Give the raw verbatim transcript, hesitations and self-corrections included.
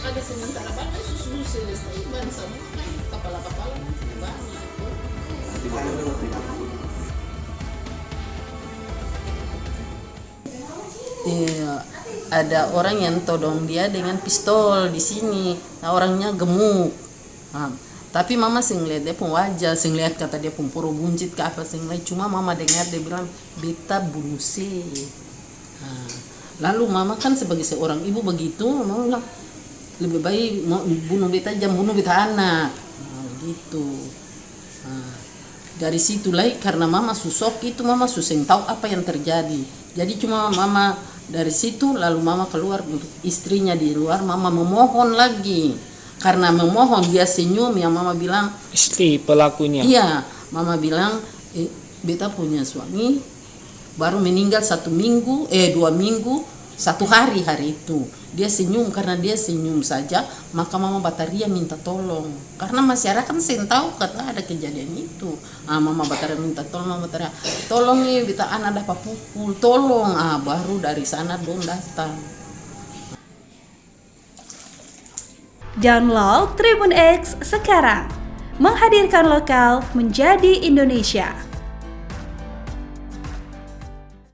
Ada sementara banya susu selesai ban samua kan kapala-kapala nanti banya. Iya, ada orang yang todong dia dengan pistol di sini. Nah, orangnya gemuk. Nah, tapi mama seng lihat dia pung wajah, seng lihat kata dia pung poro buncit ka apa, seng lihat. Cuma mama dengar dia bilang, "Beta bunuh se." Nah, lalu mama kan sebagai seorang ibu begitu, mama bilang, "Lebih baik mo bunuh beta, jang bunuh beta anak." Nah, begitu. Nah, dari situ lai, karna mama su sok itu, mama su seng tau apa yang terjadi. Jadi cuma mama dari situ, lalu mama keluar untuk istrinya di luar, mama memohon lagi. Karna memohon, dia senyum, yang mama bilang, istri pelaku ini ya? Iya, mama bilang, "Eh, beta punya suami baru meninggal satu minggu, eh, dua minggu, satu hari, hari itu." Dia senyum, karna dia senyum saja, maka mama bataria minta tolong. Karna masyarakat seng tau kata ada kejadian itu. Ah, mama bataria minta tolong, mama bataria, "Tolong ni, beta ana dapa pukul, tolong." Ah, baru dari sana dong datang. Download Tribun X sekarang. Menghadirkan lokal menjadi Indonesia.